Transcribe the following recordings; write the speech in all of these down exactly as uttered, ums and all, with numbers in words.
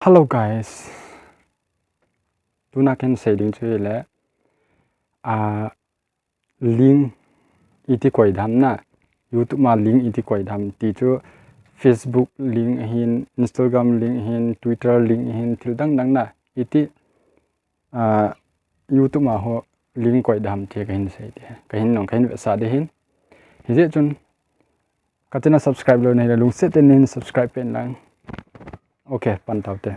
Hello guys. Tuna kahin sei ding chu hile, a, link iti koi dam na, YouTube ma link iti koi dam ti chu, Facebook link ahin, Instagram link ahin, Twitter link ahin, thil dang dang na, iti, a, YouTube ma ho link koi dam ti kahin sei ti, kahin nung, kahin vetsah ding ahin. Hijeh chun, ka channel subscribe lou nahi le lungset tah in nahin subscribe pen lang. Ok, pan tau te.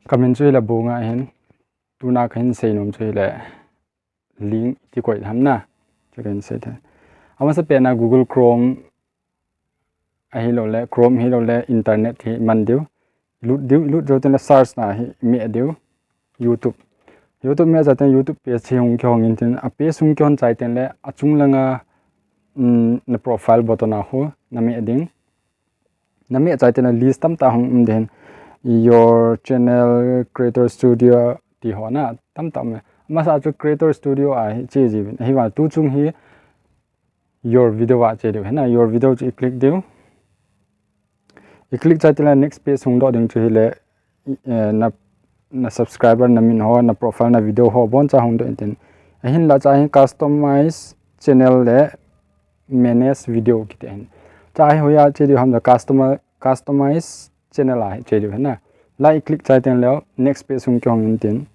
Ka min chu hile Bonga ahin, tuna kahin sei nom chu hile link iti koi dam na, chu kahin sei te. Amasa pen na Google Chrome ahilou le, Chrome ahilou le, internet hi man diu. Lut diu, lut jou teng le search na hi meh diu. YouTube. YouTube meh chai teng YouTube page hi hung kihong in tin, a page hung kihon chai teng le, achung langa, um, na profile button a ho, na meh ding. Na meh chai teng le list tamtah hung um ding. Your channel, Creator Studio, ti ho na, tamtah um. Masa chu Creator Studio a hi che ji vin. Ahivang tu chung hi your video a che diu. Hena your video chu i click diu. I click chai teng le next page hung doh ding chu hile, eh, na, na subscriber, na min ho, na profile, na video ho, bon cha hung doh in tin. Ahin la cha hin customize channel le manage video kiti ahin. Cha hi hoiya che diu ham le customer, customize channel a hi che diu hena. La i click chai teng le next page hung kihong in tin.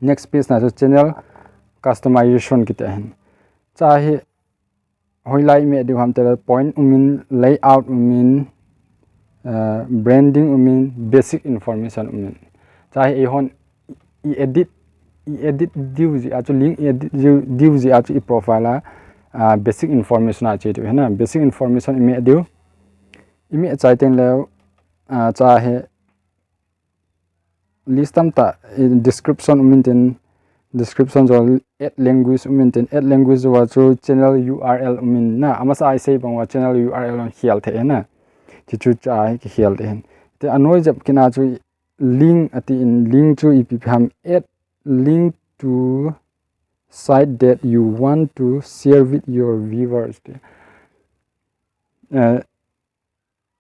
Next page na chu channel customization kiti ahin. Cha hi hoilai i meh diu ham tile point um in, layout um in, uh, branding um in, basic information um in. Cha hi eihon i edit, i edit diu jeh a chu, link i edit diu, diu jeh a chu i profile a, uh, basic information a che diu hena, basic information i meh diu. I meh chai teng le, uh, cha hi list tamtah, eh, description um in tin, description jou add language um in tin, add language jou a chu channel U R L um in na, amasa a i sei bang uva channel U R L hung khel thei na. Ti chu cha hi kikhel thei hin. Te anoi jep kit na chu link ati in, link chu ipi ham, add link to site that you want to share with your viewers. Ti. Eh,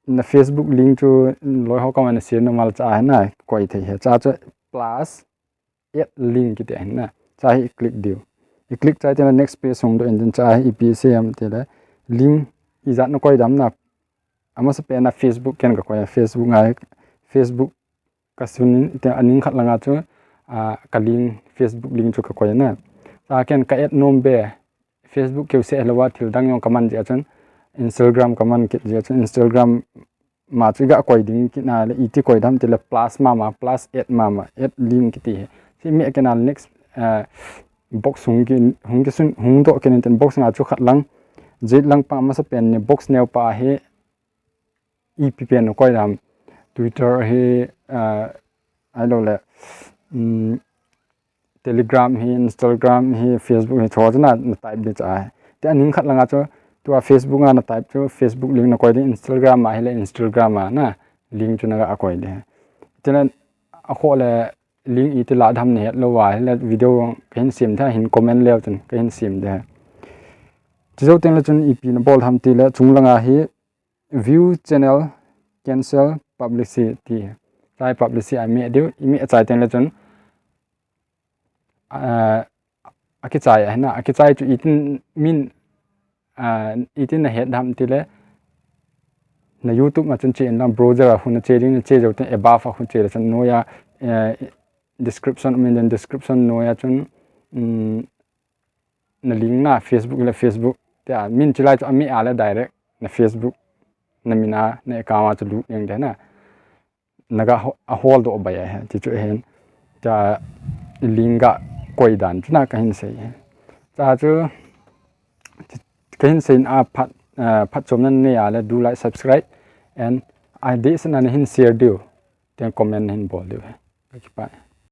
na Facebook link chu loi ho koma na share nom a le cha hi na koi thei hi. Cha chu plus add link kiti ahin na. Cha hi i click diu. I click chai teng le next page hung doh in tin cha hi ipi sei ham tile link ijat na koi dam na. Amasa pen na Facebook ken ka koi a, Facebook ngai, Facebook ka sun in, ite aning khat langa chu, a, ka link, Facebook link chu ka koi na. Cha ken ka add nom be, Facebook keu seh lou a thil dang jong ka man jeh a chun, Instagram ka man kit jeh a chun, Instagram ma chu i ga koi ding kit na le, iti koi dam tile plus mama, plus add mama, add link kiti hi. Chu i meh kit na next, eh, box hung ki, hung kisun, hung doh kit in tin box nga chu khat lang, jet lang pa masa pen ni box neo pa hi, ipi pen na koi dam, Twitter hi, ah, ahilou le, um, Telegram hi, Instagram hi, Facebook hi, chu chu na, na type ding cha hi. Te aning khat langa chu, tua Facebook a na type chu, Facebook link na koi ding, Instagram a hile Instagram a na, link chu na ga koi ding. Te na, akhoh le link iti la dam na het lou a, hile video kahin sem the, hin comment leu chun, kahin sem ding. Chu jou teng le chun ipi na bol ham tile, chung langa hi, view channel, cancel publicity. Cha hi publicity a meh diu, i meh chai teng le chun, ah, akichai ahi na, akichai chu itin min, ah, itin na het dam tile, na YouTube ma chun che in lang browser a hung na che ding, na che jou teng above a hung che le chun noiya, eh, description, min den description noiya chun, um, na link na Facebook le Facebook. Tia, min chilai chu a meh a le direct na Facebook, na min a, na account a chu lut jeng ding na. Na ga ho-, a hol doh bai a hi, ti chu hin. Tia, link ga koi dan chu na kahin sei hi. Cha chu, kahin sei a phat, ah, phatchomna nei a le do like, subscribe, and a deisah na nahin share diu, then comment nahin bol diu hi. Ka kipah e.